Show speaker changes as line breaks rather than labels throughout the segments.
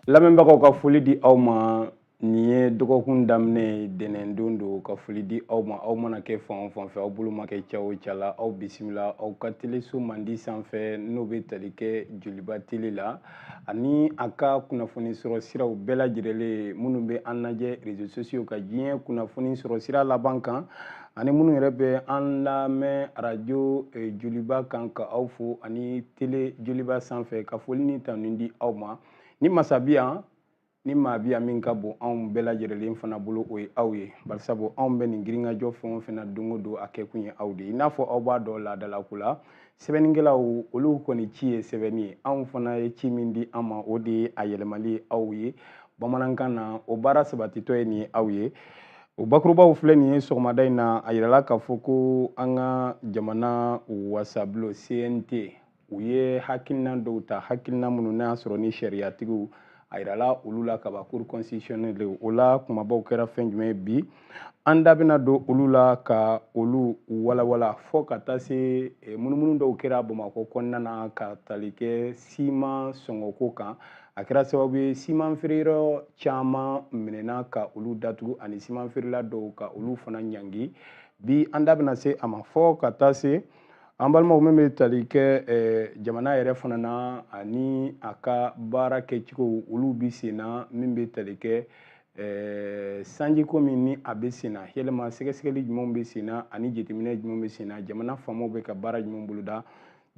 Lamɛnbagaw, ka foli di aw ma. Nin ye dɔgɔkun daminɛ ye, dɛnɛndon don. Ka foli di aw ma, aw mana kɛ fan o fan fɛ, aw bolo ma kɛ ca o ca la, aw bisimila aw ka teleso mandi sanfɛ, n'o bɛ tali kɛ Joliba Tele la ani a ka kunnafoni sɔrɔ siraw bɛɛ lajɛlen. Minnu bɛ an lajɛ réseaux sociaux ka diɲɛ kunnafoni sɔrɔ sira laban kan, ani minnu yɛrɛ bɛ an lamɛn arajo Joliba kan, ka aw fo, ani tele Joliba sanfɛ, ka foli ni tanu di aw ma. Ni masa bi yan, ni maa bi yan min ka bon anw bɛɛ lajɛlen fana bolo, o ye aw ye. Barisabu anw bɛ nin girinkajɔ fɛn o fɛn na don o don, a kɛkun ye aw de ye. I n'a fɔ aw b'a dɔn, laadalako la, sɛbɛnnikɛlaw, olu kɔni ci ye sɛbɛnni ye. Anw fana ye ci min di an ma, o de ye a yɛlɛmali ye aw ye bamanankan na. O baara sabatitɔ ye nin ye aw ye. O bakurubaw filɛ nin ye sɔgɔmada in na. A yirala k'a fɔ ko an ka jamana wasabulon CNT, u ye hakilina dɔw ta, hakilina minnu n'a y'a sɔrɔ ni sariyatigiw a yirala olu la kaban, cour constitutionnelle. O la kumabaw kɛra fɛn jumɛn ye bi, an da bɛna don olu la ka olu walawala, fɔ ka taa se munumunu dɔw kɛra Bamakɔ kɔnɔna na ka tali kɛ siman sɔngɔko kan. A kɛra sababu ye siman feereyɔrɔ caman minɛna ka olu datugu, ani siman feerela dɔw ka olu fana ɲangi. Bi an da bɛna se a ma, fɔ ka taa se an balimaw min bɛ tali kɛ jamana yɛrɛ fana na ani a ka baara kɛcogo, olu bɛ sen na. Min bɛ tali kɛ sanjiko min ni a bɛ sen na, yɛlɛma sɛgɛsɛgɛli jumɛnw bɛ sen na ani jateminɛ jumɛnw bɛ sen na, jamana faamaw bɛ ka baara jumɛn boloda.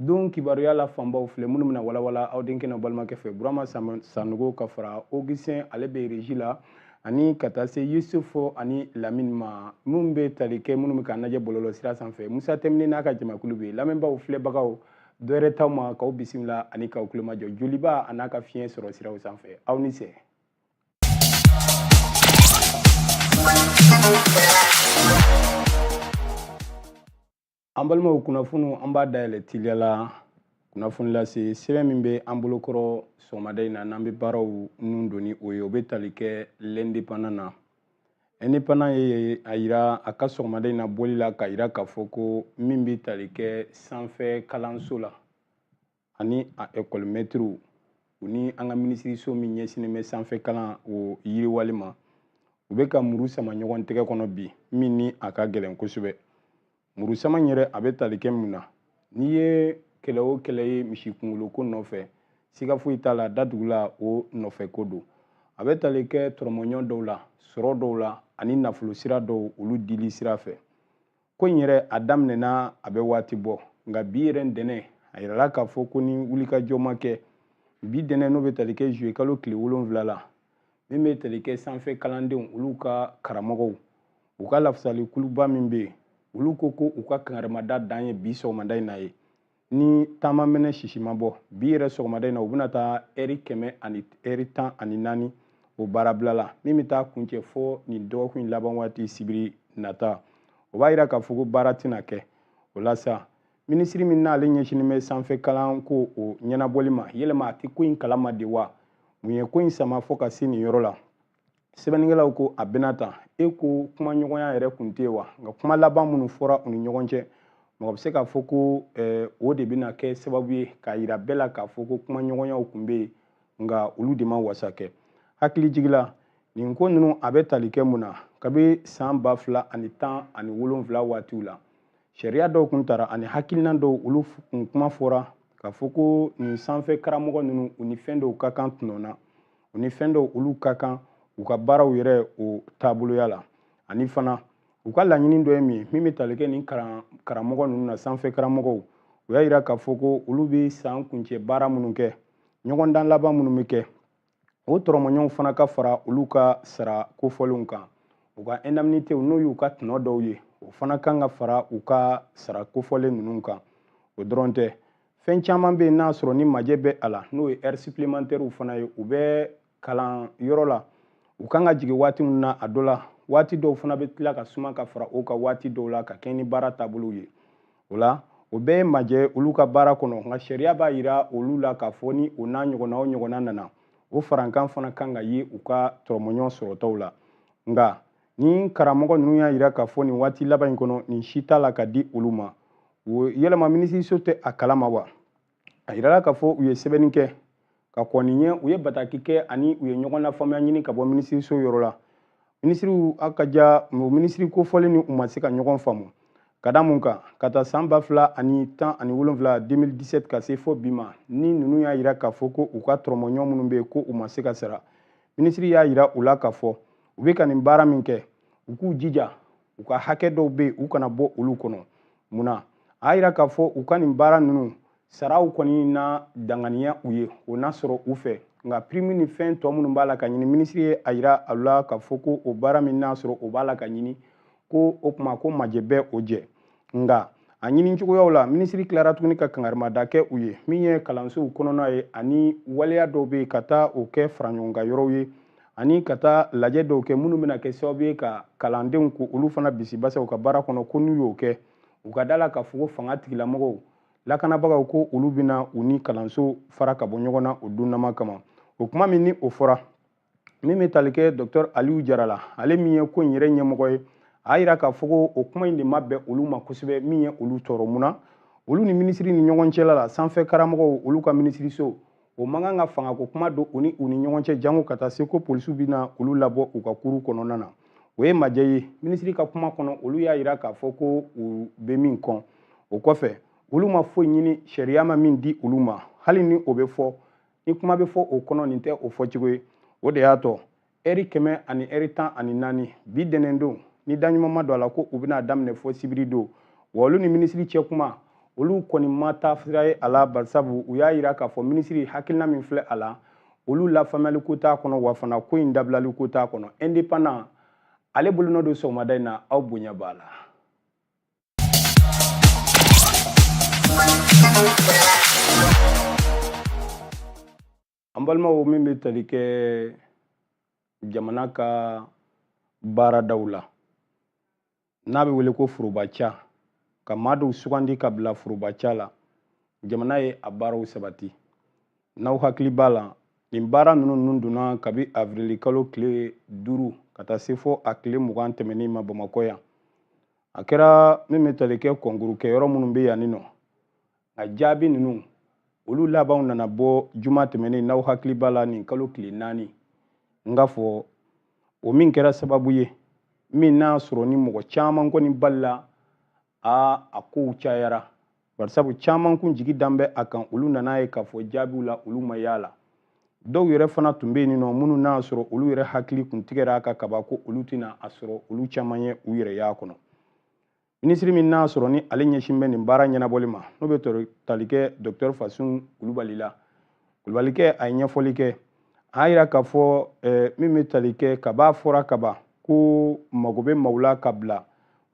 Don kibaruya la fanbaw filɛ minnu bɛna walawala aw denkɛ n'aw balimakɛ fɛ, Burama Sanogo, ka fara Augustin, ale bɛ régie la, ani ka taa se Yusufu ani Lamine ma. Minnu bɛ tali kɛ, minnu bɛ k'an lajɛ bɔlɔlɔ sira sanfɛ, Musa Tɛmini n'a ka jamakulu bɛ yen. Lamɛnbaaw, filɛbagaw, dɔwɛrɛ t'aw ma k'aw bisimila ani k'aw tulomajɔ Joliba a n'a ka fiɲɛ sɔrɔ siraw sanfɛ. Aw ni sɛ. An balimaw, kunnafoniw, an b'a dayɛlɛ teliya la. Kunnafoni lase sɛbɛn min bɛ an bolokɔrɔ sɔgɔmada in na, n'an bɛ baaraw nun don ni o ye, o bɛ tali kɛ L'Indépendant na. Indépendant ye a yira a ka sɔgɔmada in na bɔli la k'a yira k'a fɔ ko min bɛ tali kɛ sanfɛ kalanso la ani a ekɔlimɛtiriw, u ni an ka minisiriso min ɲɛsinnen bɛ sanfɛ kalan o yiriwali ma, u bɛ ka muru sama ɲɔgɔn tɛgɛ kɔnɔ bi, min ni a ka gɛlɛn kosɛbɛ. Muru sama in yɛrɛ, a bɛ tali kɛ mun na? N'i ye kɛlɛ o kɛlɛ ye misi kunkoloko nɔfɛ, siga foyi t'a la, datugula o nɔfɛ ko don. A bɛ tali kɛ tɔrɔmɔɲɔ dɔw la, sɔrɔ dɔw la, ani nafolo sira dɔw, olu dili sira fɛ. Ko in yɛrɛ, a daminɛna a bɛ waati bɔ, nka bi yɛrɛ ntɛnɛn, a yirala k'a fɔ ko ni wulikajɔ ma kɛ bi dɛnɛ, n'o bɛ tali kɛ juillet kalo tile 7 la, min bɛ tali kɛ sanfɛ kalandenw, olu ka karamɔgɔw, u ka lafasali kuluba min bɛ yen, olu ko ko u ka kangarimada dan ye bi sɔgɔmada in na ye. Ni taama mɛnɛ sisi ma bɔ bi yɛrɛ sɔgɔmada in na, u bɛna taa ɛri kɛmɛ ani ɛri tan ani naani o baarabila la, min bɛ taa kuncɛ fɔ nin dɔgɔkun in laban waati, sibiri nata. O b'a yira k'a fɔ ko baara tɛna kɛ. O la sa, minisiri min n'ale ɲɛsinnen bɛ sanfɛ kalan ko o ɲɛnabɔli ma, yɛlɛma a tɛ ko in kalama de wa? Mun ye ko in sama fɔ ka se nin yɔrɔ la? Sɛbɛnnikɛlaw ko a bɛna tan, e ko kumaɲɔgɔnya yɛrɛ kun tɛ yen wa? Nka kuma laban minnu fɔra u ni ɲɔgɔn cɛ, mɔgɔ bɛ se k'a fɔ ko o de bɛna kɛ sababu ye k'a yira bɛɛ la k'a fɔ ko kumaɲɔgɔnyaw kun bɛ yen, nka olu de ma wasa kɛ. Hakili jigila, nin ko ninnu, a bɛ tali kɛ mun na? Kabi san 2017 waatiw la, sariya dɔw kun tara ani hakilina dɔw, olu kun kuma fɔra k'a fɔ ko nin sanfɛ karamɔgɔ ninnu, u ni fɛn dɔw ka kan tɔnɔ na, u ni fɛn dɔw olu ka kan u ka baaraw yɛrɛ o taaboloya la. Ani fana, u ka laɲini dɔ ye min ye, min bɛ tali kɛ nin karamɔgɔ ninnu na, sanfɛ karamɔgɔw, u y'a yira k'a fɔ ko olu bɛ san kuncɛ baara minnu kɛ, ɲɔgɔndan laban minnu bɛ kɛ, o tɔrɔmɔɲɔgɔnw fana ka fara olu ka sara kofɔlenw kan. U ka indemnité, n'o y'u ka tɔnɔ dɔw ye, o fana kan ka fara u ka sara kofɔlen ninnu kan. O dɔrɔn tɛ, fɛn caman bɛ yen n'a sɔrɔ ni majɛ bɛ a la, n'o ye heure supplémentaire fana ye. U bɛ kalan yɔrɔ la, u kan ka jigin waati min na, a dɔ la waati dɔw fana bɛ tila ka suma ka fara o kan waati dɔw la, ka kɛɲɛ ni baara taabolow ye. O la, o bɛɛ ye majɛ olu ka baara kɔnɔ. Nka sariya b'a yira olu la k'a fɔ ni o n'a ɲɔgɔnna o ɲɔgɔnna nana, o farankan fana kan ka ye u ka tɔrɔmɔɲɔ sɔrɔtaw la. Nka ni karamɔgɔ ninnu y'a yira k'a fɔ nin waati laban in kɔnɔ, nin si t'a la ka di olu ma. O yɛlɛma, minisiriso tɛ a kalama wa? A yirala k'a fɔ u ye sɛbɛnni kɛ ka kɔn nin ɲɛ, u ye bataki kɛ ani u ye ɲɔgɔn lafaamuya ɲini ka bɔ minisiriso yɔrɔ la. Minisiriw a ka ja, o minisiri kofɔlen ni u ma se ka ɲɔgɔn faamu ka da mun kan ka taa san 2017, 2017, ka se fo bi ma, ni ninnu y'a yira k'a fɔ ko u ka tɔrɔmɔɲɔ minnu bɛ yen, ko u ma se ka sara. Minisiri y'a yira u la k'a fɔ u bɛ ka nin baara min kɛ, u k'u jija, u ka hakɛ dɔw bɛ yen, u kana bɔ olu kɔnɔ. Munna a y'a yira k'a fɔ u ka nin baara ninnu saraw kɔni na danganiya u ye, o n'a sɔrɔ u fɛ, nka prime ni fɛn tɔ minnu b'a la ka ɲini, minisiri ye a yira a la k'a fɔ ko o baara min n'a sɔrɔ o b'a la ka ɲini, ko o tuma ko majɛ bɛ o jɛ. Nka a ɲini cogoyaw la, minisiri tilara tuguni ka kangarimada kɛ u ye, min ye kalansow kɔnɔna ye, ani waleya dɔw bɛ yen ka taa o kɛ faraɲɔgɔnkan yɔrɔw ye, ani ka taa lajɛ dɔw kɛ minnu bɛna kɛ sababu ye ka kalandenw ko olu fana bisibasa u ka baara kɔnɔ, ko n'u y'o kɛ, u ka da la k'a fɔ ko fanga tigilamɔgɔw, lakanabagaw, ko olu bɛna u ni kalanso fara ka bɔ ɲɔgɔn na o donnama kama. O kuma min ni o fɔra, min bɛ tali kɛ Docteur Aliyu Jara la, ale min ye ko in yɛrɛ ɲɛmɔgɔ ye, a y'a yira k'a fɔ ko o kuma in de ma bɛn olu ma kosɛbɛ, min ye olu tɔɔrɔ. Mun na olu ni minisiri ni ɲɔgɔn cɛla la, sanfɛ karamɔgɔw olu ka minisiriso, o man kan ka fangako kuma don u ni u ni ɲɔgɔn cɛ, jango ka taa se ko polisiw bɛna olu labɔ u ka kuru kɔnɔna na. O ye majɛ ye minisiri ka kuma kɔnɔ. Olu y'a yira k'a fɔ ko u bɛ min kɔn, o kɔfɛ olu ma foyi ɲini sariya ma min di olu ma. Hali ni o bɛ fɔ, ni kuma bɛ fɔ o kɔnɔ, nin tɛ o fɔcogo ye. O de y'a tɔ ɛri 114 bi dɛnɛn don, ni da ɲuman ma don a la, ko u bɛna daminɛ fɔ sibiri don. Wa olu ni minisiri cɛ kuma, olu kɔni ma taa sira ye a la, barisabu u y'a yira k'a fɔ minisiri hakilina min filɛ a la, olu lafaamuyali ko t'a kɔnɔ, wa fana ko in dabilali ko t'a kɔnɔ. Indépendant ale bolonɔ don sɔgɔmada in na, aw bonya b'a la. An balimaw, min bɛ tali kɛ jamana ka baaradaw la, n'a bɛ wele ko forobaca, ka maa dɔw sugandi ka bila forobaca la, jamana ye a baaraw sabati. N'aw hakili b'a la, nin baara ninnu nun donna kabi avrili kalo tile 5 ka taa se fo a tile 20 tɛmɛnen ma Bamakɔ yan. A kɛra min bɛ tali kɛ kɔnkuru kɛyɔrɔ minnu bɛ yan nɔ, nka jaabi ninnu olu labanw nana bɔ juma tɛmɛnen, n'aw hakili b'a la, nin kalo tile 4. N ka fɔ o min kɛra sababu ye, min n'a sɔrɔ ni mɔgɔ caman kɔni balila, a kow cayara, barisabu caman kun jigi dan bɛ a kan, olu nana ye k'a fɔ jaabiw la olu ma y'a la. Dɔw yɛrɛ fana tun bɛ yen nɔ minnu n'a sɔrɔ olu yɛrɛ hakili kun tigɛra a kan kaban, ko olu tɛna a sɔrɔ, olu caman ye u yɛrɛ y'a kɔnɔ. Minisiri min n'a sɔrɔ ni ale ɲɛsin bɛ nin baara ɲɛnabɔli ma, n'o bɛ tali kɛ Docteur Fasun Kulubali la, Kulubalikɛ a ye ɲɛfɔli kɛ. A y'a yira k'a fɔ min bɛ tali kɛ kaba fɔra kaban ko mago bɛ maaw la ka bila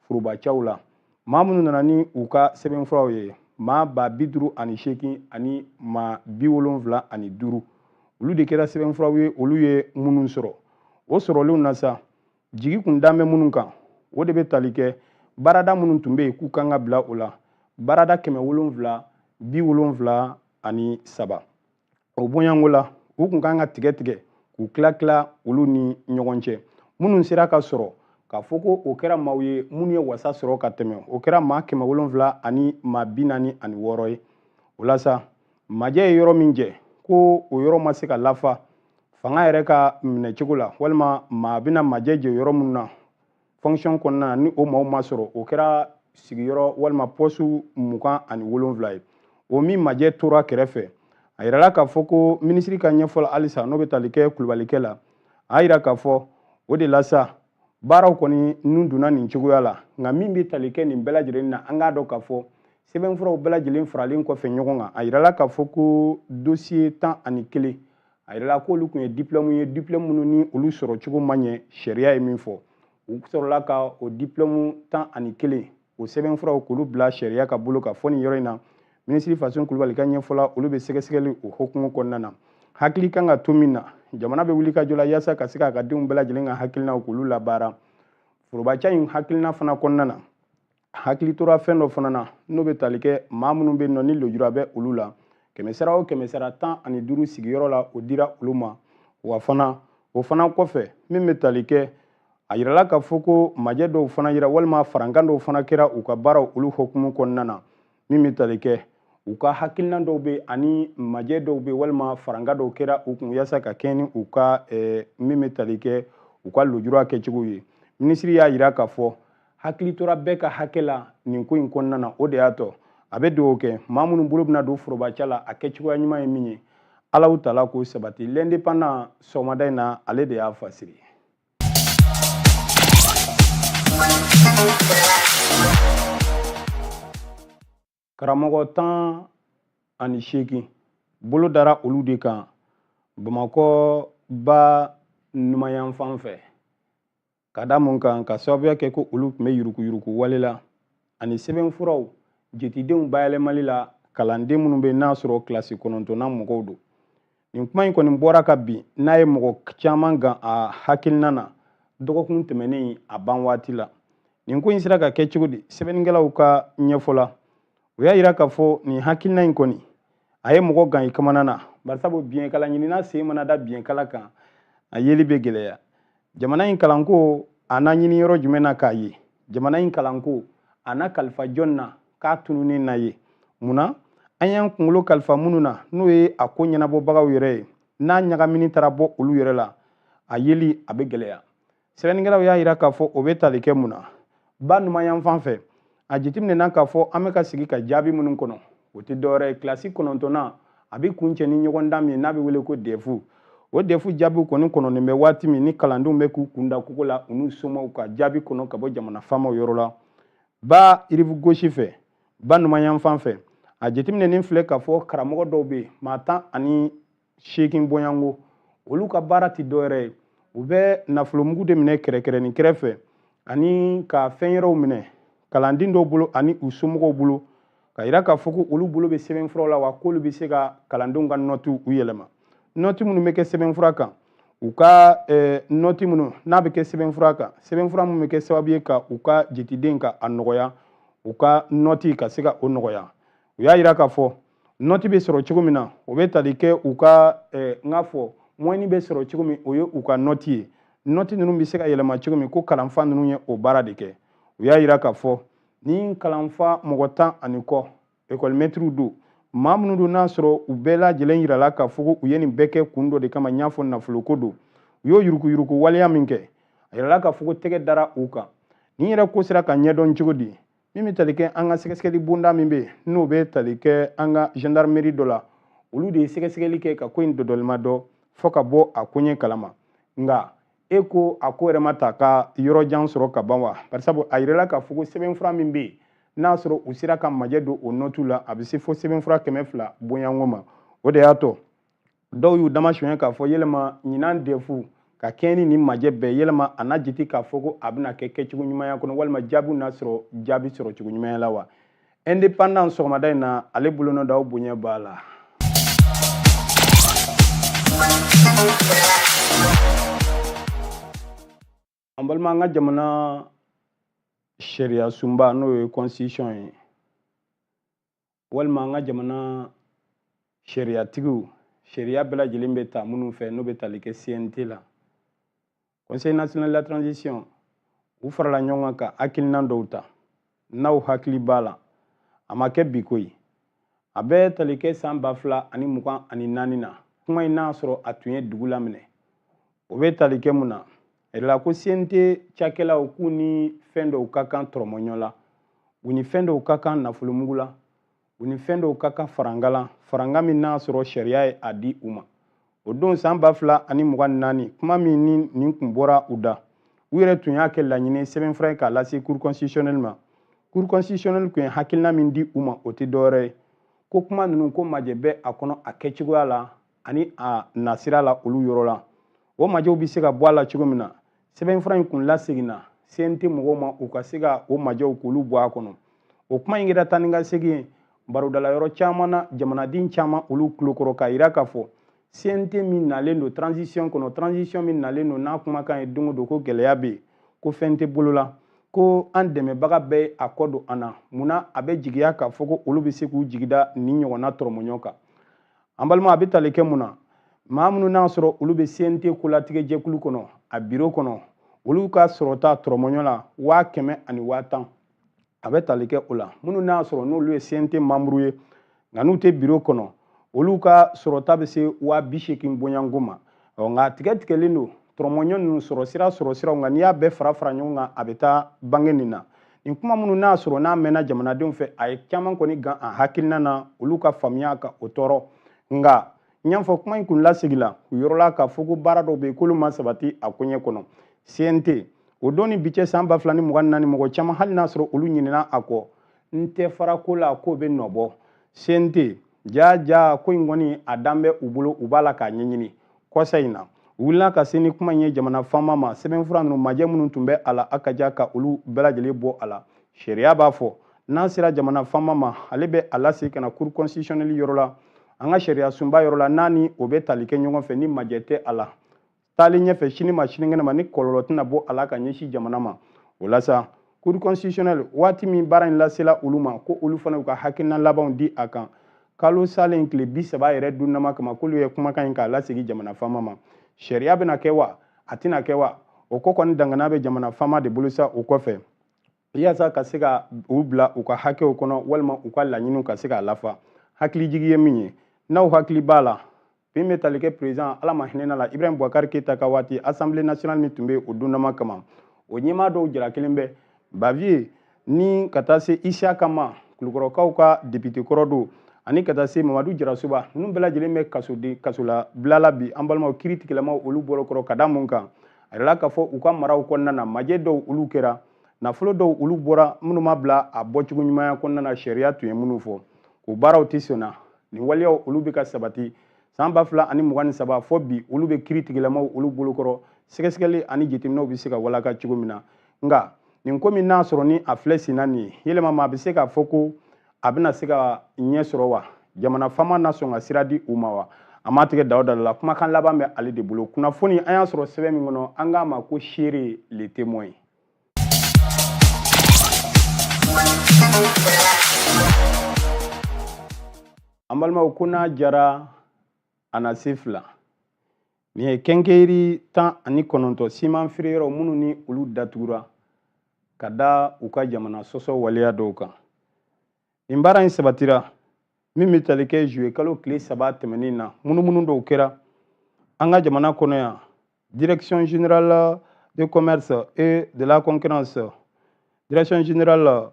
forobacaw la, maa minnu nana ni u ka sɛbɛnfuraw ye, maa 508 ani maa 75, olu de kɛra sɛbɛnfuraw ye. Olu ye minnu sɔrɔ, o sɔrɔlenw na sa, jigi kun dan bɛ minnu kan, o de bɛ tali kɛ baarada minnu tun bɛ yen k'u kan ka bila o la, baarada 773. O bonyanko la, u kun kan ka tigɛ tigɛ k'u tila tila olu ni ɲɔgɔn cɛ. Minnu sera ka sɔrɔ k'a fɔ ko o kɛra maaw ye minnu ye wasa sɔrɔ ka tɛmɛ, o kɛra maa 700 ani maa 46 ye. O la sa, majɛ ye yɔrɔ min jɛ, ko o yɔrɔ ma se ka lafa fanga yɛrɛ ka minɛcogo la, walima maa bɛna majɛ jɛ yɔrɔ minnu na fonction kɔnɔna na, ni o maaw ma sɔrɔ, o kɛra sigiyɔrɔ walima pɔsu 27 ye. O min majɛ tora kɛrɛfɛ, a yirala k'a fɔ ko minisiri ka ɲɛfɔ la halisa, n'o bɛ tali kɛ Kulubalikɛ la, a yira k'a fɔ o de la sa, baaraw kɔni nun donna nin cogoya la. Nka min bɛ tali kɛ nin bɛɛ lajɛlen na, an k'a dɔn k'a fɔ sɛbɛnfuraw bɛɛ lajɛlen faralen kɔfɛ ɲɔgɔn kan, a yirala k'a fɔ ko dosiye 11, a yirala k'olu tun ye diplɔmu ye, diplɔmu minnu ni olu sɔrɔ cogo ma ɲɛ sariya ye min fɔ. U sɔrɔla ka o diplɔmu 11, o sɛbɛnfuraw, k'olu bila sariya ka bolo kan. Fɔ nin yɔrɔ in na, minisiri Fasun Kulubali ka ɲɛfɔ la, olu bɛ sɛgɛsɛgɛli o hukumu kɔnɔna na. Hakili kan ka to min na, jamana bɛ wuli ka jɔ la yaasa ka se k'a ka denw bɛɛ lajɛlen ka hakilinaw k'olu labaara. Forobaca in hakilina fana kɔnɔna na, hakili tora fɛn dɔ fana na, n'o bɛ tali kɛ maa minnu bɛ yen nɔ ni lujura bɛ olu la, kɛmɛ sara o kɛmɛ sara 15 sigiyɔrɔ la, o dira olu ma. Wa fana o fana kɔfɛ, min bɛ tali kɛ, a yirala k'a fɔ ko majɛ dɔw fana yira walima farankan dɔw fana kɛra u ka baaraw olu hukumu kɔnɔna na, min bɛ tali kɛ U ka hakilina dɔw bɛ ani majɛ dɔw bɛ walima faranga dɔw kɛra u kun yaasa ka kɛɲɛ ni u ka min bɛ tali kɛ u ka lujura kɛcogo ye. Minisiri y'a yira k'a fɔ hakili tora bɛɛ ka hakɛ la nin ko in kɔnɔna na. O de y'a to a bɛ dugawu kɛ maa minnu bolo bɛna don forobaca la, a kɛcogoya ɲuman ye min ye, Alahu taala k'o sabati. L'Indépendant sɔgɔmada in na, ale de y'a fasiri. Karamɔgɔ 18 bolo dara olu de kan Bamakɔ ba numanyanfan fɛ, ka da mun kan? Ka sababuya kɛ ko olu tun bɛ yuruguyurugu wale la ani sɛbɛnfuraw jetidenw bayɛlɛmali la kalanden minnu bɛ n'a sɔrɔ kilasi 9nan mɔgɔw don. Nin kuma in kɔni bɔra ka bin n'a ye mɔgɔ caman gan a hakilina na dɔgɔkun tɛmɛnen a ban waati la. Nin ko in sera ka kɛ cogo di? Sɛbɛnnikɛlaw ka ɲɛfɔ la, o y'a yira k'a fɔ nin hakilina in kɔni a ye mɔgɔ gan i kamana na, barisabu biɲɛkala ɲinina sen mana da biɲɛkala kan, a yeli bɛ gɛlɛya. Jamana in kalanko a na ɲini yɔrɔ jumɛn na k'a ye? Jamana in kalanko a na kalifa jɔn na k'a tununnen na ye? Munna an y'an kunkolo kalifa minnu na, n'o ye a ko ɲɛnabɔbagaw yɛrɛ ye, n'a ɲagamini taara bɔ olu yɛrɛ la, a yeli a bɛ gɛlɛya. Sɛbɛnnikɛlaw y'a yira k'a fɔ o bɛ tali kɛ mun na? Ba numanyanfan fɛ, a jateminɛna k'a fɔ an bɛ ka sigi ka jaabi minnu kɔnɔ, o tɛ dɔwɛrɛ ye kilasi 9nan a bɛ kuncɛ ni ɲɔgɔndan min ye n'a bɛ wele ko DEF. O DEF jaabiw kɔni kɔnɔnen bɛ waati min ni kalandenw bɛ k'u kun da kogo la, u n'u somaw ka jaabi kɔnɔ ka bɔ jamana faamaw yɔrɔ la. Ba rive gauche fɛ, ba numanyanfan fɛ, a jateminɛnen filɛ k'a fɔ karamɔgɔ dɔw bɛ yen, maa 18 bɔɲango, olu ka baara tɛ dɔwɛrɛ ye, u bɛ nafolomugu de minɛ kɛrɛkɛrɛnin kɛrɛfɛ ani ka fɛn wɛrɛw minɛ kalanden dɔw bolo ani u somɔgɔw bolo, ka yira k'a fɔ ko olu bolo bɛ sɛbɛnfuraw la, wa k'olu bɛ se ka kalandenw ka nɔtiw u yɛlɛma. Nɔti minnu bɛ kɛ sɛbɛnfura kan, u ka nɔti minnu n'a bɛ kɛ sɛbɛnfura kan, sɛbɛnfura minnu bɛ kɛ sababu ye ka u ka jetiden ka a nɔgɔya, u ka nɔti ka se ka o nɔgɔya. U y'a yira k'a fɔ nɔti bɛ sɔrɔ cogo min na, o bɛ tali kɛ u ka n k'a fɔ moyenne bɛ sɔrɔ cogo min, o ye u ka nɔti ye. Nɔti ninnu bɛ se ka yɛlɛma cogo min, ko kalanfa ninnu ye o baara de kɛ. U y'a yira k'a fɔ ni kalanfa mɔgɔ 10 ani kɔ ekɔlimɛtiriw don, maa minnu don n'a sɔrɔ u bɛɛ lajɛlen yirala k'a fɔ ko u ye nin bɛɛ kɛ kun dɔ de kama, n y'a fɔ nafoloko don. U y'o yuruguyurugu waleya min kɛ, a yirala k'a fɔ ko tɛgɛ dara u kan. Nin yɛrɛ ko sera ka ɲɛdɔn cogo di? Min bɛ tali kɛ an ka sɛgɛsɛgɛli bonda min bɛ yen, n'o bɛ tali kɛ an ka gendarmerie dɔ la, olu de ye sɛgɛsɛgɛli kɛ ka ko in dɔdɔlima dɔ fɔ ka bɔ a koɲɛ kalama. Nka e ko a ko yɛrɛ ma ta ka yɔrɔ jan sɔrɔ ka ban wa? Barisabu a yirala k'a fɔ ko sɛbɛnfura min bɛ yen n'a sɔrɔ u sera ka majɛ don o nɔtiw la, a bɛ se fo sɛbɛnfura 200 bonyanko ma. O de y'a to dɔw y'u dama suɲɛ k'a fɔ yɛlɛma ɲinan DEF ka kɛɲɛ ni nin majɛ bɛɛ yɛlɛma a n'a jate k'a fɔ ko a bɛna kɛ kɛcogo ɲumanya kɔnɔ, walima jaabiw n'a sɔrɔ jaabi sɔrɔ cogo ɲumanya la wa? Indépendant sɔgɔmada in na, ale bolonɔ da, aw bonya b'a la. An balima, an ka jamana sariya sunba, n'o ye constitution ye, walima an ka jamana sariyatigiw, sariya bɛɛ lajɛlen bɛ ta minnu fɛ, n'o bɛ tali kɛ CNT la, Conseil national de la transition, u farala ɲɔgɔn kan ka hakilina dɔw ta. N'aw hakili b'a la, a ma kɛ bi koyi, a bɛ tali kɛ san 2024 na. Kuma in n'a sɔrɔ a tun ye dugu laminɛ, o bɛ tali kɛ mun na? Yɛrɛla ko CNT cakɛlaw k'u ni fɛn dɔw ka kan tɔrɔmɔɲɔ la, u ni fɛn dɔw ka kan nafolomugu la, u ni fɛn dɔw ka kan faranga la, faranga min n'a sɔrɔ sariya ye a di u ma. O don san 2024, kuma min ni nin kun bɔra u da, u yɛrɛ tun y'a kɛ laɲini sɛbɛnfura ye k'a lase cour constitutionnelle ma. Cour constitutionnelle tun ye hakilina min di u ma, o tɛ dɔwɛrɛ ye ko kuma ninnu ko majɛ bɛ a kɔnɔ a kɛcogoya la ani a nasira la olu yɔrɔ la. O majɛw bɛ se ka bɔ a la cogo min na, sɛbɛnfura in kun laseginna CNT mɔgɔw ma, u ka se ka o majɛw k'olu bɔ a kɔnɔ. O kuma in kɛra taa ni ka segin ye barodala yɔrɔ caman na, jamanaden caman olu tulokɔrɔ, k'a yira k'a fɔ CNT min nalen don transition kɔnɔ, transition min nalen don n'a kumakan ye don o don ko gɛlɛya bɛ yen, ko fɛn tɛ bolo la, ko an dɛmɛbaga bɛɛ a kɔ don an na, munna a bɛ jigiya k'a fɔ ko olu bɛ se k'u jigida nin ɲɔgɔnna tɔrɔmɔɲɔ kan? An balima, a bɛ tali kɛ mun na? Maa minnu n'a sɔrɔ olu bɛ CNT kolatigɛ jɛkulu kɔnɔ, a biro kɔnɔ, olu ka sɔrɔta tɔrɔmɔɲɔ la 100 000 ani 10 000, a bɛ tali kɛ o la. Minnu n'a sɔrɔ n'olu ye CNT membre ye, Nka n'u tɛ biro kɔnɔ, olu ka sɔrɔta bɛ se 80.000 bonyanko ma. Ɔ, nka a tigɛ tigɛlen don tɔrɔmɔɲɔ ninnu sɔrɔ siraw, nka n'i y'a bɛɛ fara fara ɲɔgɔn kan, a bɛ taa bange nin na. Nin kuma minnu n'a sɔrɔ n'a mɛnna jamanadenw fɛ, a ye caman kɔni gan a hakilina na, olu ka faamuya ka o tɔɔrɔ. Nka n y'a fɔ, kuma in kun lasegila u yɔrɔ la k'a fɔ ko baara dɔw bɛ yen k'olu ma sabati a koɲɛ kɔnɔ. CNT o don ni bi cɛ, san 2024, mɔgɔ caman, hali n'a sɔrɔ olu ɲinɛna a kɔ, n tɛ fara ko la k'o bɛ nɔ bɔ. CNT ja ja ko in kɔni, a dan bɛ u bolo, u b'a la k'a ɲɛɲini. Kɔsa in na, u wulila ka se ni kuma in ye jamana faama ma. Sɛbɛnfura ninnu, majɛ minnu tun bɛ a la, a ka ja ka olu bɛɛ lajɛlen bɔ a la. Sariya b'a fɔ, n'a sera jamana faama ma, ale bɛ a lase ka na Cour constitutionnelle yɔrɔ la, an ka sariya sunba yɔrɔ la. N'a ni o bɛ tali kɛ ɲɔgɔn fɛ, ni majɛ tɛ a la, taalen ɲɛfɛ, sini ma sinikɛnɛ ma, ni kɔlɔlɔ tɛna bɔ a la ka ɲɛsin jamana ma, o la sa, Cour constitutionnelle, waati min baara in lasela olu ma, ko olu fana y'u ka hakilina labanw di a kan. Kalo salen tile 30 yɛrɛ dundama kama, k'olu ye kumakan in k'a lasegin jamana faama ma. Sariya bɛna kɛ wa, a tɛna kɛ wa, o ko kɔni dangana bɛ jamana faama de bolo sa. O kɔfɛ, yaasa ka se ka u bila u ka hakɛw kɔnɔ, walima u ka laɲiniw ka se k'a lafa. Hakilijigi ye min ye, n'aw hakili b'a la, min bɛ tali kɛ président, Ala ma hinɛ la, Ibrahim Boubacar Keita ka waati, Assemblée nationale min tun bɛ o dundama kama, o ɲɛmaa dɔw jara kelen bɛ Bavieux ni ka taa se Isiaka ma, Kulukɔrɔkaw ka député kɔrɔ don, ani ka taa se Mamadu Jarasoba. Ninnu bɛɛ lajɛlen bɛ kasoden kasola bilala bi, an balimaw, kiiri tigilamaw olu bɔrɔ ka da mun kan? A yirala k'a fɔ u ka maraw kɔnɔna na, majɛ dɔw olu kɛra, nafolo dɔw olu bɔra minnu ma bila a bɔcogo ɲumanya kɔnɔna na, sariya tun ye minnu fɔ, k'o baaraw tɛ sɔnna. Nin waleyaw olu bɛ ka sabati san 2023 fɔ bi, olu bɛ kiiri tigilamaw olu bolokɔrɔ, sɛgɛsɛgɛli ani jateminɛw bɛ se ka walaka cogo min na. Nka nin ko min n'a sɔrɔ ni a filɛ sen na nin ye, yɛlɛma ma, a bɛ se k'a fɔ ko a bɛna se ka ɲɛ sɔrɔ wa? Jamana faama na sɔn ka sira di u ma wa? A ma tigɛ Dawuda la, kumakan laban bɛ ale de bolo. Kunnafoni an y'a sɔrɔ sɛbɛn min kɔnɔ, an k'a ma ko Seere, Le Témoin. An balimaw, ko n'a jara a na se fila. Nin ye quincaillerie 19 siman feere yɔrɔ minnu ni olu datugura ka da u ka jamana sɔsɔ waleya dɔw kan. Nin baara in sabatira min bɛ tali kɛ juillet kalo tile 3 tɛmɛnen na. Munumunu dɔw kɛra an ka jamana kɔnɔ yan. Direction générale de commerce et de la concurrence, direction générale,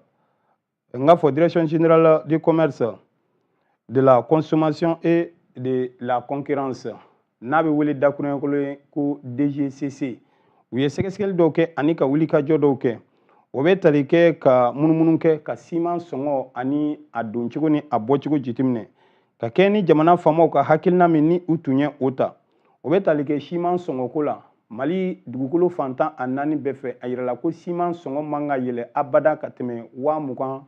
n k'a fɔ Direction générale du commerce, de la consommation et de la concurrence, n'a bɛ wele dakuruɲɛ ye ko DGCC, u ye sɛgɛsɛgɛli dɔw kɛ ani ka wulikajɔ dɔw kɛ. O bɛ tali kɛ ka munumunu kɛ ka siman sɔngɔ ani a doncogo ni a bɔcogo jateminɛ, ka kɛ ni jamana faamaw ka hakilina min ni u tun ye o ta, o bɛ tali kɛ siman sɔngɔko la Mali dugukolo fan 14 bɛɛ fɛ. A yirala ko siman sɔngɔ man ka yɛlɛ abada ka tɛmɛ 20,000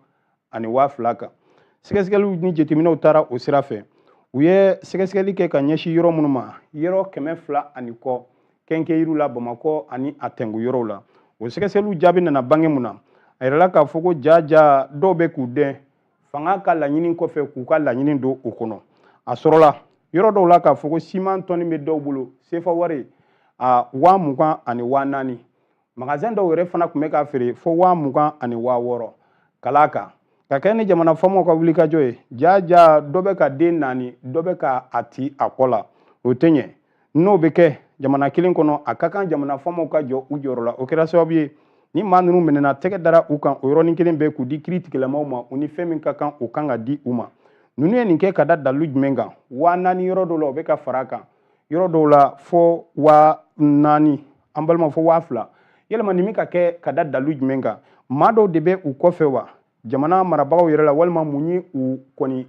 ni 2000 kan. Sɛgɛsɛgɛliw ni jateminɛw taara o sira fɛ. U ye sɛgɛsɛgɛli kɛ ka ɲɛsin yɔrɔ minnu ma, yɔrɔ 200 ani kɔ, quincailleriew la Bamakɔ ani a tɛnku yɔrɔw la. O sɛgɛsɛgɛliw jaabi nana bange mun na? A yirala k'a fɔ ko jaja dɔw bɛ k'u dɛn fanga ka laɲini kɔfɛ, k'u ka laɲini don o kɔnɔ. A sɔrɔla yɔrɔ dɔw la k'a fɔ ko siman tɔni bɛ dɔw bolo sefa wari a 20,000 ni 4000. Magasin dɔw yɛrɛ fana tun bɛ k'a feere fo 20,000 ni 6000 kala kan. Ka kɛ ni jamana faamaw ka wulikajɔ ye, jaja dɔ bɛ ka den naani, dɔ bɛ ka a ti a kɔ la, o tɛ ɲɛ. N'o bɛ kɛ jamana kelen kɔnɔ, a ka kan jamana faamaw ka jɔ u jɔyɔrɔ la. O kɛra sababu ye ni maa ninnu minɛna, tɛgɛ dara u kan o yɔrɔnin kelen bɛɛ k'u di kiiri tigilamaw ma. U ni fɛn min ka kan, o kan ka di u ma. Ninnu ye nin kɛ ka da dalilu jumɛn kan? 4000 yɔrɔ dɔw la, o bɛ ka fara a kan yɔrɔ dɔw la fo 4000, an balima, fo 2000. Yalima nin bɛ ka kɛ ka da dalilu jumɛn kan? Maa dɔw de bɛ u kɔfɛ wa, jamana marabagaw yɛrɛ la, walima mun ye u kɔni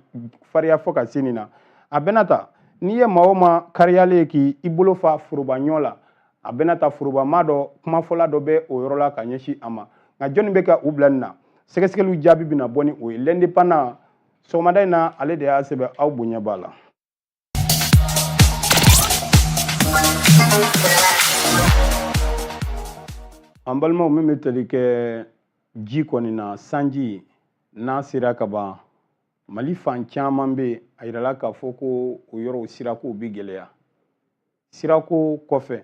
fariya fɔ ka se nin na? A bɛna ta n'i ye maa o maa kariyalen ye k'i bolo fa foroba ɲɔ la, a bɛna ta foroba maa dɔ, kumafɔla dɔ bɛ o yɔrɔ la ka ɲɛsin a ma. Nka jɔnni bɛ ka u bila nin na? Sɛgɛsɛgɛliw jaabi bɛna bɔ ni o ye. L'Indépendant sɔgɔmada in na, ale de y'a sɛbɛn, aw bonya b'a la. An balimaw, min bɛ tali kɛ ji kɔni na, sanji n'a sera ka ban, Mali fan caman bɛ yen, a yirala k'a fɔ ko o yɔrɔw sirakow bɛ gɛlɛya. Sirako kɔfɛ,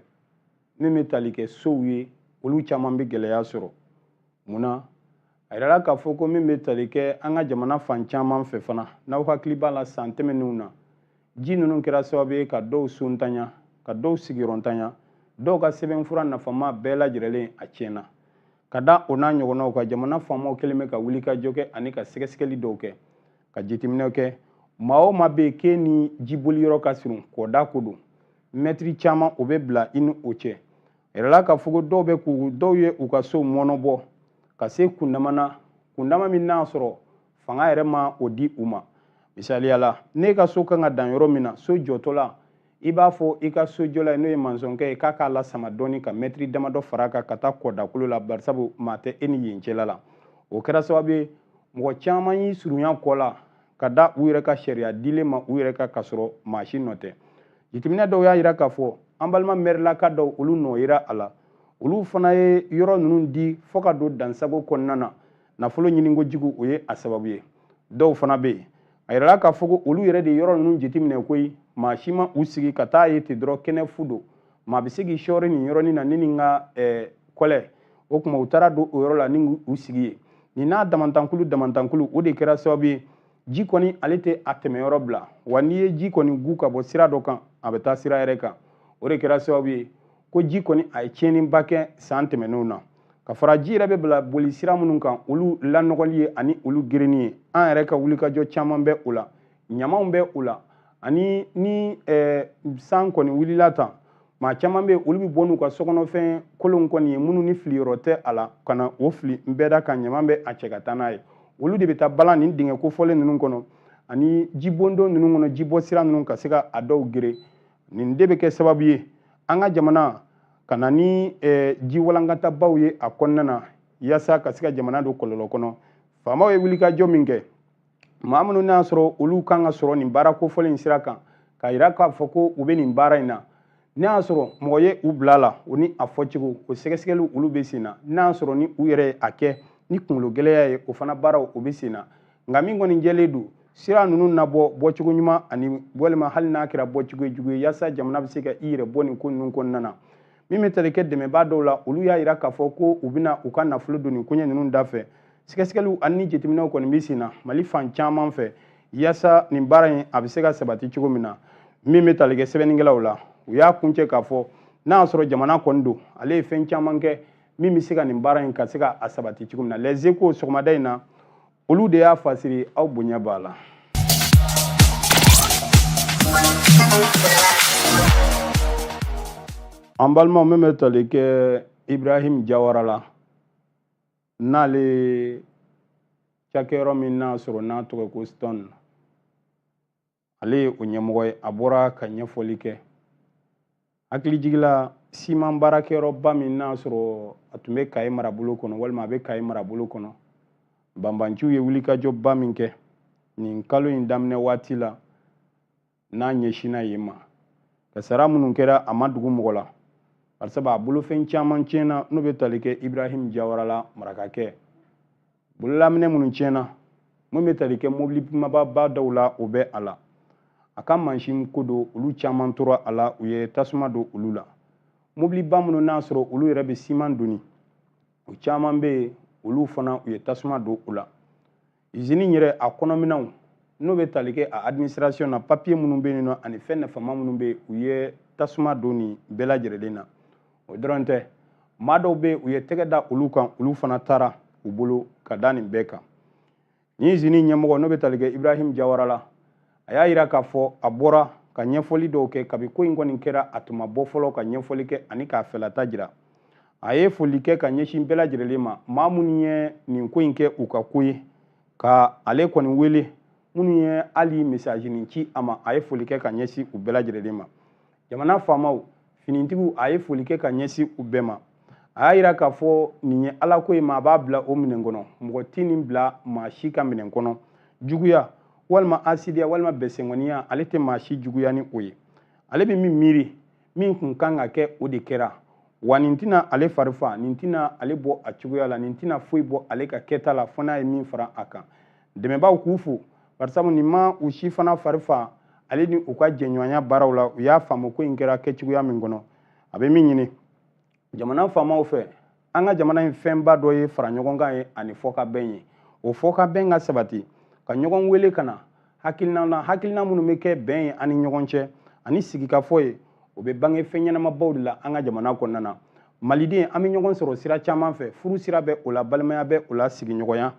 min bɛ tali kɛ sow ye, olu caman bɛ gɛlɛya sɔrɔ. Munna? A yirala k'a fɔ ko min bɛ tali kɛ an ka jamana fan caman fɛ fana, n'aw hakili b'a la san tɛmɛnenw na, ji ninnu kɛra sababu ye ka dɔw sontanya, ka dɔw sigiyɔrɔntanya, dɔw ka sɛbɛnfura nafama bɛɛ lajɛlen a tiɲɛna. Ka da o n'a ɲɔgɔnnaw kan, jamana faamaw kɛlen bɛ ka wulikajɔ kɛ ani ka sɛgɛsɛgɛli dɔw kɛ, ka jateminɛw kɛ. Maa o maa bɛ yen k'e ni jiboli yɔrɔ ka surun, kɔda ko don, mɛtiri caman o bɛ bila i ni o cɛ. A yirala k'a fɔ ko dɔw bɛ k'u dɔw ye u ka sow mɔɔnɔbɔ ka se kundama na, kundama min n'a sɔrɔ fanga yɛrɛ ma o di u ma. Misaliya la, n'e ka so kan ka dan yɔrɔ min na, so jɔtɔ la, i b'a fɔ i ka sojɔla ye, n'o ye mansɔnkɛ ye, k'a k'a lasama dɔɔni ka mɛtiri damadɔ fara a kan ka taa kɔdakolo la, barisabu maa tɛ e ni yen cɛla la. O kɛra sababu ye mɔgɔ caman y'i surunya kɔ la ka da u yɛrɛ ka sariya dilen ma u yɛrɛ kan, k'a sɔrɔ maa si nɔ tɛ. Jateminɛ dɔw y'a yira k'a fɔ an balima mɛrilaka dɔw, olu nɔ yera a la, olu fana ye yɔrɔ ninnu di fo ka don dansago kɔnɔna na. Nafolo ɲininko jugu, o ye a sababu ye. Dɔw fana bɛ yen, a yirala k'a fɔ ko olu yɛrɛ de yɔrɔ ninnu jateminɛ koyi, maa si ma u sigi ka taa ye ten dɔrɔn, kɛnɛ fu don, maa bɛ se k'i sɔɔri nin yɔrɔnin na ni nin ka kɔlɛ. O tuma u taara don o yɔrɔ la ni u sigi ye. Nin n'a damantankulu damantankulu, o de kɛra sababu ye ji kɔni ale tɛ a tɛmɛyɔrɔ bila, wa n'i ye ji kɔni gu ka bɔ sira dɔ kan, a bɛ taa sira yɛrɛ kan. O de kɛra sababu ye ko ji kɔni a ye tiɲɛniba kɛ san tɛmɛnenw na. Ka fara ji yɛrɛ bɛ bila boli sira minnu kan, olu lanɔgɔli ye ani olu gerenni ye, an yɛrɛ ka wulikajɔ caman bɛ o la, ɲamanw bɛ o la, ani ni san kɔni wulila tan, maa caman bɛ yen, olu bɛ bɔ n'u ka sokɔnɔfɛn kolonw kɔni ye, minnu ni filiyɔrɔ tɛ a la, ka na o fili n bɛɛ da kan, ɲaman bɛ a cɛ ka taa n'a ye. Olu de bɛ taa balan nin dingɛ kofɔlen ninnu kɔnɔ ani jibondon ninnu kɔnɔ, jibɔ sira ninnu ka se ka a dɔw gere. Nin de bɛ kɛ sababu ye an ka jamana ka na ni ji walankatabaw ye a kɔnɔna na, yaasa ka se ka jamana don kɔlɔlɔ kɔnɔ. Faamaw ye wulikajɔ min kɛ, maa minnu n'a sɔrɔ olu kan ka sɔrɔ nin baara kofɔlen in sira kan, k'a yira k'a fɔ ko u bɛ nin baara in na, n'a y'a sɔrɔ mɔgɔ ye u bila la, o ni a fɔcogo, o sɛgɛsɛgɛliw olu bɛ sen na. N'a y'a sɔrɔ ni u yɛrɛ ye a kɛ ni kunkolo gɛlɛya ye, o fana baaraw o bɛ sen na. Nka min kɔni jɛlen don, sira ninnu nabɔ bɔcogo ɲuman ani walima hali n'a kɛra bɔcogo jugu ye, yaasa jamana bɛ se ka i yɛrɛ bɔ nin ko ninnu kɔnɔna na. Min bɛ tali kɛ dɛmɛbaa dɔw la, olu y'a yira k'a fɔ ko u bɛna u ka nafolo don nin koɲɛ ninnu da fɛ. Sɛgɛsɛgɛliw ani ni jateminɛw kɔni bɛ sen na Mali fan caman fɛ, yaasa nin baara in a bɛ se ka sabati cogo min na. Min bɛ tali kɛ sɛbɛnnikɛlaw la, u y'a kuncɛ k'a fɔ n'a y'a sɔrɔ jamana kɔni don, ale ye fɛn caman kɛ min bɛ se ka nin baara in ka se ka a sabati cogo min na. Les Échos sɔgɔmada in na, olu de y'a fasiri, aw bonya b'a la. An balimaw, min bɛ tali kɛ Ibrahim Jawara la, n'ale cakɛyɔrɔ min n'a sɔrɔ n'a tɔgɔ ko Stone, ale ye o ɲɛmɔgɔ ye, a bɔra ka ɲɛfɔli kɛ. Hakilijigila, siman baarakɛyɔrɔba min n'a sɔrɔ a tun bɛ Kaye marabolo kɔnɔ, walima a bɛ Kaye marabolo kɔnɔ, banbanciw ye wulikajɔba min kɛ nin kalo in daminɛ waati la, n'a ɲɛsinna yen ma, kasara minnu kɛra a ma dugu mɔgɔ la, barisa a bolofɛn caman tiɲɛna, n'o bɛ tali kɛ Ibrahim Jawara la, marakakɛ bololaminɛ minnu tiɲɛna, min bɛ tali kɛ mobili kumababa dɔw la, o bɛ a la, a ka mansin ko don, olu caman tora a la, u ye tasuma don olu la. Mobiliba minnu n'a sɔrɔ olu yɛrɛ bɛ siman doni, o caman bɛ yen, olu fana u ye tasuma don u la. Izini yɛrɛ a kɔnɔminɛnw, n'o bɛ tali kɛ a administration na, papiye minnu bɛ yen nɔ ani fɛn nafama minnu bɛ yen, u ye tasuma don nin bɛɛ lajɛlen na. O dɔrɔn tɛ, maa dɔw bɛ yen, u ye tɛgɛ da olu kan, olu fana taara u bolo ka da nin bɛɛ kan. Nin izini ɲɛmɔgɔ, n'o bɛ tali kɛ Ibrahim Jawara la, a y'a yira k'a fɔ a bɔra ka ɲɛfɔli dɔw kɛ kabi ko in kɔni kɛra, a tun ma bɔ fɔlɔ ka ɲɛfɔli kɛ ani k'a fɛlata jira. A ye foli kɛ ka ɲɛsin bɛɛ lajɛlen ma, maa minnu ye nin ko in kɛ u ka ko ye, ka ale kɔni wele, minnu ye hali message nin ci a ma, a ye foli kɛ ka ɲɛsin u bɛɛ lajɛlen ma. Jamana faamaw, finitigiw, a ye foli kɛ ka ɲɛsin u bɛɛ ma. A y'a yira k'a fɔ nin ye ala ko ye, maa b'a bila o minɛn kɔnɔ, mɔgɔ tɛ nin bila maa si ka minɛn kɔnɔ. Juguya walima asidiya walima bɛsɛnkɔniya, ale tɛ maa si juguya ni o ye. Ale bɛ min miiri, min kun kan ka kɛ, o de kɛra. Wa nin tɛna ale fari fa, nin tɛna ale bɔ a cogoya la, nin tɛna foyi bɔ ale ka kɛta la, fo n'a ye min fara a kan. Dɛmɛbaaw k'u fo, barisabu nin ma u si fana fari fa ale ni u ka jɛɲɔgɔnya baaraw la. U y'a faamu ko in kɛra kɛcogoya min kɔnɔ, a bɛ min ɲini jamana faamaw fɛ, An ka jamana in fɛnba dɔ ye fara ɲɔgɔn kan ye ani fɔkabɛn ye. O fɔkabɛn ka sabati, ka ɲɔgɔn wele ka na hakilina na, hakilina minnu bɛ kɛ bɛn ye an ni ɲɔgɔn cɛ ani sigikafɔ ye, o bɛ bange fɛn ɲɛnamabaw de la an ka jamana kɔnɔna na. Maliden, an bɛ ɲɔgɔn sɔrɔ sira caman fɛ, furu sira bɛ o la, balimaya bɛ o la, sigiɲɔgɔnya,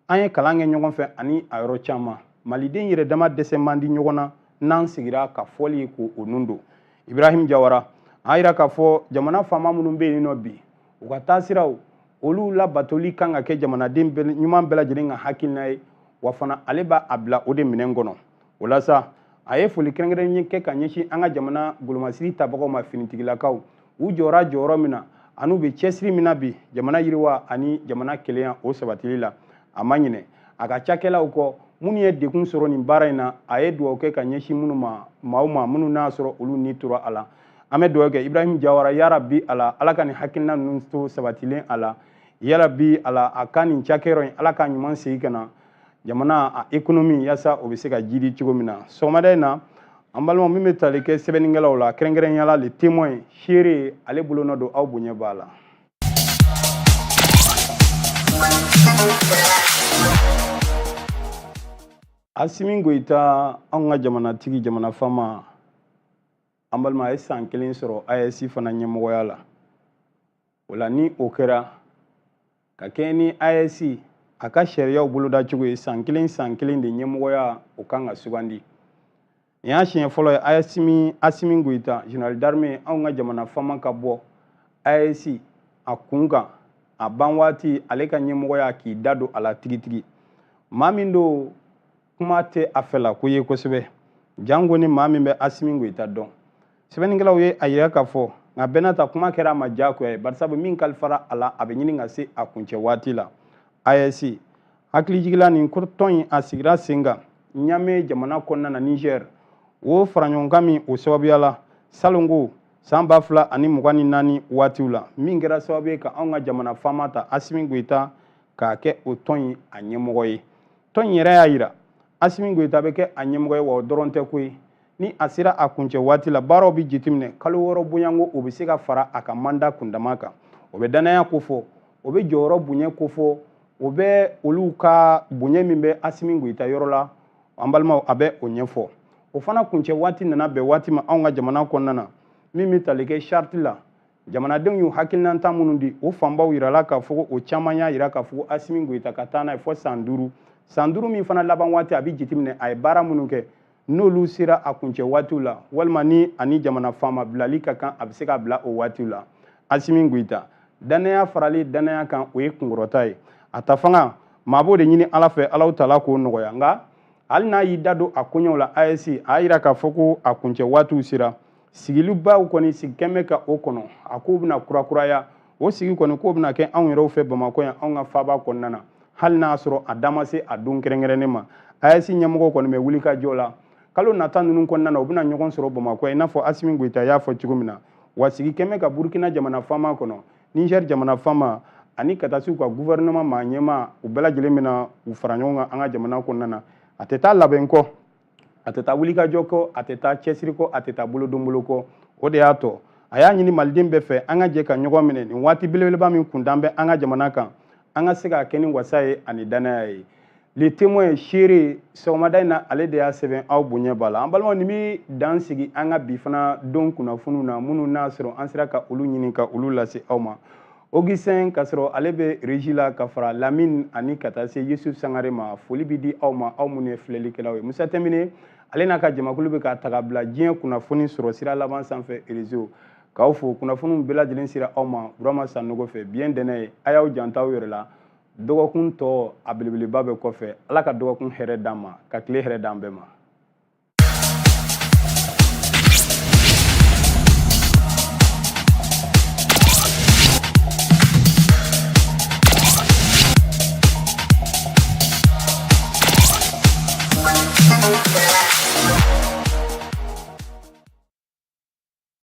an ye kalan kɛ ɲɔgɔn fɛ ani a yɔrɔ caman. Maliden yɛrɛ dama dɛsɛ man di ɲɔgɔn na n'an sigira ka fɔli k'o nun don. Ibrahim Jawara a yira k'a fɔ jamana faama minnu bɛ yen nɔ bi, u ka taasiraw olu labatoli kan ka kɛ jamanaden ɲuman bɛɛ lajɛlen ka hakilina ye, wa fana ale b'a a bila o de minɛn kɔnɔ. O la sa, a ye foli kɛrɛnkɛrɛnnen kɛ ka ɲɛsin an ka jamana golomasiri tabagaw ma, finitigilakaw, u jɔra jɔyɔrɔ min na an'u bɛ cɛsiri min na bi jamana yiriwa ani jamana kelenya o sabatili la. A ma ɲinɛ a ka cakɛlaw kɔ minnu ye degun sɔrɔ nin baara in na. A ye dugawu kɛ ka ɲɛsin minnu ma, maaw ma minnu n'a sɔrɔ olu ni tora a la. An bɛ dugawu kɛ Ibrahim Jawara, yarabi Ala, Ala ka nin hakilina ninnu to sabatilen a la, yarabi Ala, a ka nin cakɛyɔrɔ in, Ala ka ɲuman segin ka na jamana a économie, yaasa o bɛ se ka jidi cogo min na. Sɔgɔmada in na, an balimaw, min bɛ tali kɛ sɛbɛnnikɛlaw la, kɛrɛnkɛrɛnnenya la Le Témoin, seere ale bolonɔ don, aw bonya b'a la. Asimi Goyita, anw ka jamanatigi, jamana faama, an balima, a ye san 1 sɔrɔ AES fana ɲɛmɔgɔya la. O la, ni o kɛra ka kɛɲɛ ni AES a ka sariyaw boloda cogo ye, san kelen san kelen de ɲɛmɔgɔya o kan ka sugandi. Nin y'a siɲɛ fɔlɔ ye Asimi Goyita, général d'armée, anw ka jamana faama, ka bɔ AES a kun kan a ban waati, ale ka ɲɛmɔgɔya k'i da don a la tigitigi. Maa min don, kuma tɛ a fɛ la ko ye kosɛbɛ, janko ni maa min bɛ Asimi Goyita dɔn. Sɛbɛnnikɛlaw ye a yira k'a fɔ nka bɛɛ n'a ta kuma kɛra a ma diyagoya ye, barisabu min kalifara a la, a bɛ ɲini ka se a kuncɛ waati la. AES hakilijigila, nin tɔn in a sigira sen kan Ɲame jamana kɔnɔna na, Niger. O faraɲɔgɔnkan min o sababuya la salongo san 2024 waatiw la, min kɛra sababu ye ka anw ka jamana faama ta, Asimi Goyita, k'a kɛ o tɔn in a ɲɛmɔgɔ ye. Tɔn in yɛrɛ y'a yira Asimi Goyita bɛ kɛ a ɲɛmɔgɔ ye, wa o dɔrɔn tɛ koyi, ni a sera a kuncɛ waati la, baaraw bɛ jateminɛ, kalo 6 bonyanko o bɛ se ka fara a ka manda kundama kan. O bɛ danaya kofɔ, o bɛ jɔyɔrɔ bonya kofɔ, o bɛ olu ka bonya min bɛ Asimi Goyita yɔrɔ la, an balimaw, a bɛ o ɲɛfɔ. O fana kuncɛ waati nana bɛn waati ma anw ka jamana kɔnɔna na, min bɛ tali kɛ charte la. Jamanadenw y'u hakilinata minnu di, o fanbaw yirala k'a fɔ, o caman y'a yira k'a fɔ ko Asimi Goyita ka taa n'a ye fɔ san 5. San 5 min fana laban waati, a bɛ jateminɛ a ye baara minnu kɛ, n'olu sera a kuncɛ waatiw la, walima ni ani jamana faama bilali ka kan, a bɛ se ka bila o waatiw la. Asimi Goyita danaya farali danaya kan, o ye kunkɔrɔta ye. A ta fanga, maa b'o de ɲini Ala fɛ, Alahu taala k'o nɔgɔya. Nka hali n'a y'i da don a koɲɛw la, AES a y'a yira k'a fɔ ko a kuncɛ waatiw sera. Sigilibaw kɔni sigi kɛn bɛ ka o kɔnɔ, a k'o bɛna kurakuraya. O sigi kɔni k'o bɛna kɛ anw yɛrɛw fɛ Bamakɔ yan, anw ka faaba kɔnɔna na, hali n'a sɔrɔ a da ma se a don kɛrɛnkɛrɛnnen ma. AES ɲɛmɔgɔw kɔni bɛ wuli ka jɔ la kalo nata ninnu kɔnɔna na, u bɛna ɲɔgɔn sɔrɔ Bamakɔ i n'a fɔ Asimi Goyita y'a fɔ cogo min na. Wa sigi kɛn bɛ ka Burukina jamana faama kɔnɔ, Niger jamana faama, ani ka taa se u ka gouvernement maa ɲɛmaa, u bɛɛ lajɛlen bɛna u fara ɲɔgɔn kan an ka jamana kɔnɔna na. A tɛ taa labɛn kɔ, a tɛ taa wulikajɔ kɔ, a tɛ taa cɛsiri kɔ, a tɛ taa bolodonbolo kɔ. O de y'a tɔ a y'a ɲini maliden bɛɛ fɛ, an ka jɛ ka ɲɔgɔn minɛ nin waati belebeleba min kuntan bɛ an ka jamana kan, an ka se k'a kɛ ni wasa ye ani danaya ye. Le Témoin seere sɔgɔmada in na, ale de y'a sɛbɛn, aw bonya b'a la. An balimaw, nin bɛ dan sigi an ka bi fana don kunnafoniw na, minnu n'a sɔrɔ an sera ka olu ɲini ka olu lase aw ma. Augustin ka sɔrɔ ale bɛ régie la, ka fara Lamine ani ka taa se Yusuf Sangare ma. Foli bɛ di aw ma, aw minnu ye filɛlikɛlaw ye. Musa Tɛmine, ale n'a ka jamakulu bɛ ka taga bila diɲɛ kunnafoni sɔrɔ sira laban sanfɛ réseau k'aw fo. Kunnafoniw bɛɛ lajɛlen sera aw ma Burama Sanogo fɛ. Bi ye ntɛnɛn ye, a y'aw janto aw yɛrɛ la. Dɔgɔkun tɔ a belebeleba bɛ kɔfɛ. Ala ka dɔgɔkun hɛrɛ d'an ma, ka tile hɛrɛ d'an bɛɛ ma.